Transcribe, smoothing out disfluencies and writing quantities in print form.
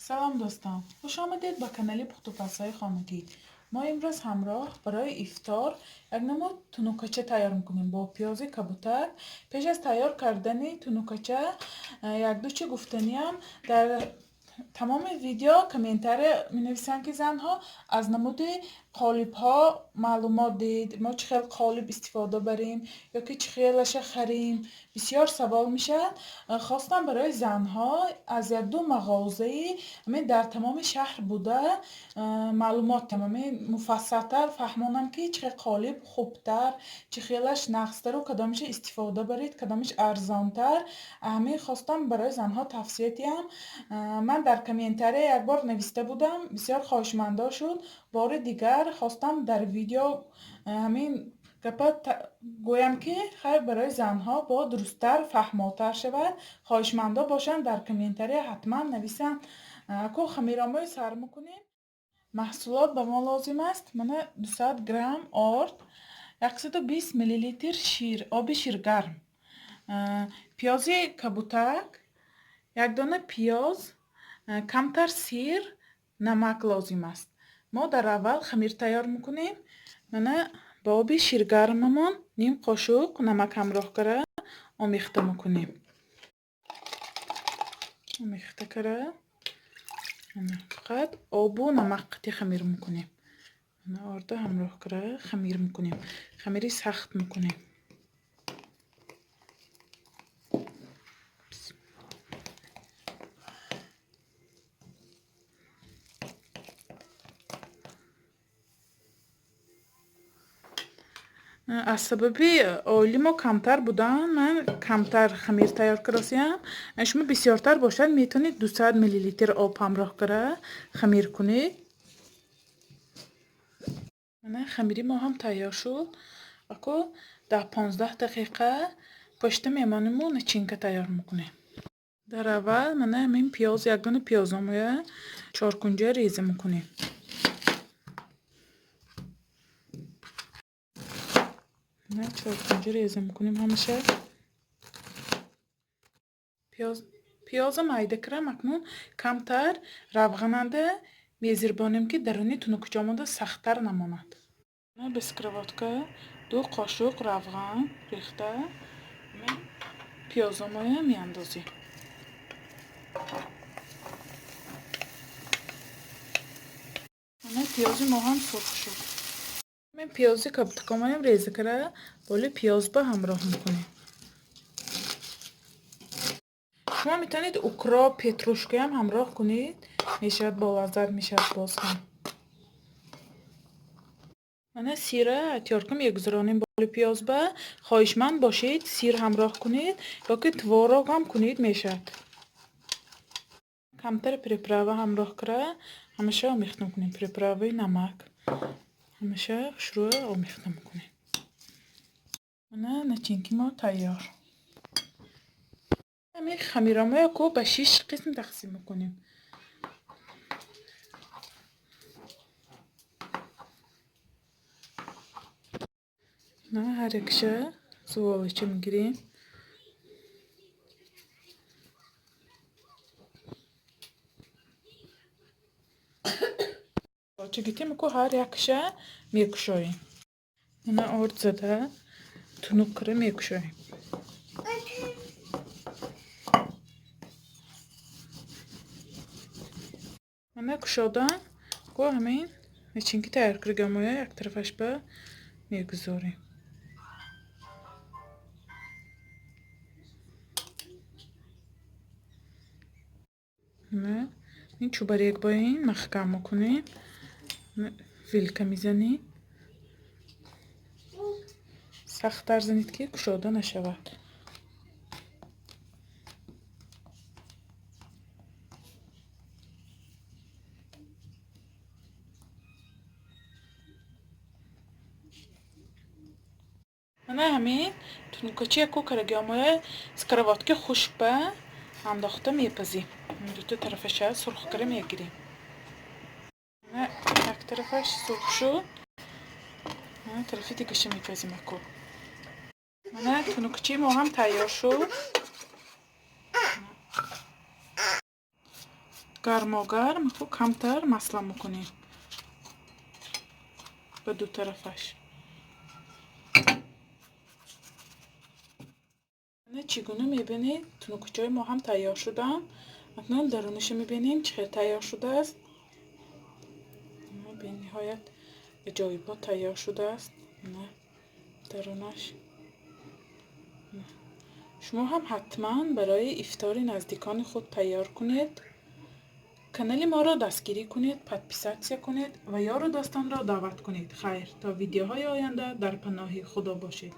Салом дӯстон, хуш омадед ба канали Пухтупазҳои хонагӣ. Мо имрӯз ҳамроҳ барои ифтор як намуд тунукача тайёр мекунем бо пиёзи кабутар. Пеш аз тайёр кардани тунукача якду чи гуфтаниам. Дар тамоми видео комментария менависанд, ки занҳо аз намуди қолибҳо маълумот диҳед, мо чӣ хел қолиб истифода барем ё ки чӣ хелаша харем. Бисёр савол мешавад. Хостам барои занҳо аз якду мағозаи ҳамин дар тамоми шаҳр буда маълумот диҳам, ҳамин муфассалтар фаҳмонам, ки чӣ хел қолиб хубтар, чӣ хелаш нағзтару кадомиша истифода баред, кадомиш арзонтар. Ҳамин хостам барои занҳо тавсия диҳам. Ман дар комментария як бор нависта будам, бисёр хоҳишмандо шуд. Бори дигар хостам дар видео ҳамин гапа гӯям, ки хайр, барои занҳо бо дурусттар фаҳмотар шавад. Хоҳишмандо бошанд, дар комментария ҳатман нависанд. Ку хамиромои сар мекунем. Маҳсулот ба мо лозим аст. Мана 200 грамм орд, 120 миллилитр шир, оби ширгарм, пиёзи кабутак, як дона пиёз, камтар сир, намак лозим аст. Мо дар аввал хамир тайёр мекунем. Мана ба оби ширгармамон ним қошуқ намак ҳамроҳ кара омехта мекунем. Омехта кара фақат обу намак қати хамир мекунем. Мана орда ҳамроҳ кара хамир мекунем. Хамири сахт мекунем. Аз сабаби оили мо камтар будан, ман камтар хамир тайёр каросиям. Шумо бисёртар бошад, метавонед 200 миллилитр об ҳамроҳ кара хамир кунед. Мана хамири мо ҳам тайёр шуд. Ако 10-15 дақиқа пошта мемониму начинка тайёр мекунем. Дар аввал мана ҳамин пиёз, як дона пиёзомоя чоркунҷа реза мекунем. Чоркунҷа реза мекунем ҳамаша. Пиёза майда кардам, акнун камтар равғананда мезирбонем, ки даруни тунукчомонда сахттар намонад. Ба сковородка 2 қошуқ равған рехта пиёзомоя меандозем. Мана пиёзи мо ҳам сурх шуд. Пиёзи кабутакомоям реза кара боли пиёз ба ҳамроҳ мекунем. Шумо метавонед укроп, петрушкаям ҳамроҳ кунед, мешавад болаззат мешавад боз ҳам. Мана сира тёрка мегузаронем боли пиёз ба. Хоҳишманд бошед, сир ҳамроҳ кунед ё ки творог ҳам кунед мешавад. Камтар приправа ҳамроҳ кара ҳамаша омехта мекунем. Приправаи намак ҳамаша хушрӯя омехта мекунем. Мана начинки мо тайёр. Ҳамин хамиромоя ку ба 6 қисм тақсим мекунем. Ҳар якша зуволача мегирем. Чигитим ку ҳар якша мекушоем. Мана орд зада тунук кара мекушоем. Мана кушодан ку ҳамин начинки тайёр кардагамоя як тарафаш ба мегузорем. Ин чӯбарег бо ин маҳкам мекунем. Вилка мезанем. Сахттар занед, ки кушода нашавад. Мана ҳамин тунукачи яку карагиомоя сковородки хушк ба андохта мепазем. Дута тарафаша сурх кара мегирем. Як тарафаш сурх шуд, тарафи дигаша мепазем аку. Мана тунукчии мо ҳам тайёр шуд. Гармогарм хуб камтар масло мекунем ба ду тарафаш. Чӣ гуна мебинед, тунукчаҳои мо ҳам тайёр шуданд. Акнун даруниша мебинем, чӣ хел тайёр шудааст. Бениҳоят аҷоибот тайёр шудааст дарунаш. Шумо ҳам ҳатман барои ифтори наздикони худ тайёр кунед. Канали моро дастгирӣ кунед, подписаться кунед ва ёру дӯстонро даъват кунед. Хайр, то видеоҳои оянда дар паноҳи Худо бошед.